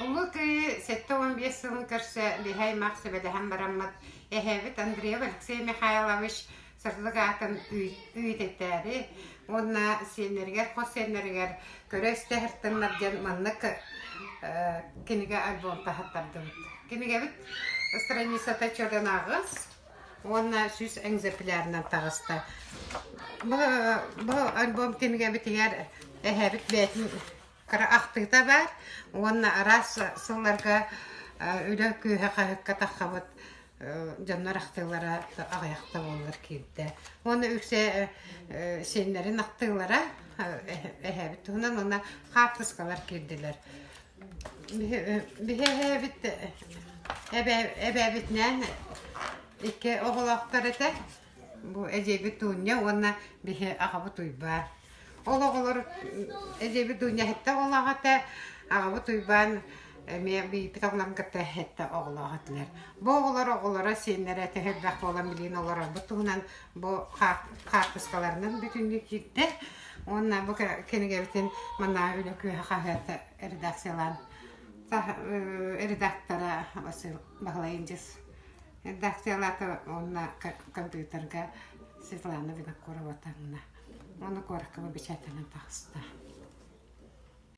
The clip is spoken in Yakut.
Улуу Кыайыы 75 сылын көрсө биһи аймах сүбэлэһэн бараммыт, эһээбит Андреев Алексей Михайлович сырдык аатын үйэтитээри уонна сиэннэригэр, хос сиэннэригэр көрө-истэ сыртыннар диэн маннык кинигэ альбом таһаттардыбыт. Кинигэбит страницата чөрөн аҕыс уонна 100 экземплярынан таҕыста. Бу, бу альбом кинигэбитигэр эһээбит бэйэтин кыра ахтыыта баар уонна араас сылларга үлэ күүһэ хаһыакка таххабыт дьоннор ахтыылара аҕыйахта буоллар киирдэ. Уонна үксэ сиэннэрин ахтыылара эһээбит туһунан уонна хаартыскалар киирдилэр. Биһи эһээбит эбээбитинээн икки оҕолоохтор этэ. Бу эдьиэйбит Дуня уонна биһи аҕабыт Уйбаан. Ол оҕолор эдьиэйбит Дуня сэттэ оҕолоох этэ, аҕабыт Уйбаан эмиэ биирбит оҕолорун кытта сэттэ оҕолоох этилэр. Бу оҕолор оҕолоро сиэннэрэ төһө элбэх буолан билигин олорорбут туһунан бу хаартыскаларынан бүтүннүү киирдэ. Уонна бу кинигэбитин манна Үлэ күүһэ хаһыат редакциялаан редактора Василий Баһылай Индис Редакциялаата уонна компьютерга Светлана Винокурова таҥна. Уонна куоракка бэчээттэнэн таҕыста.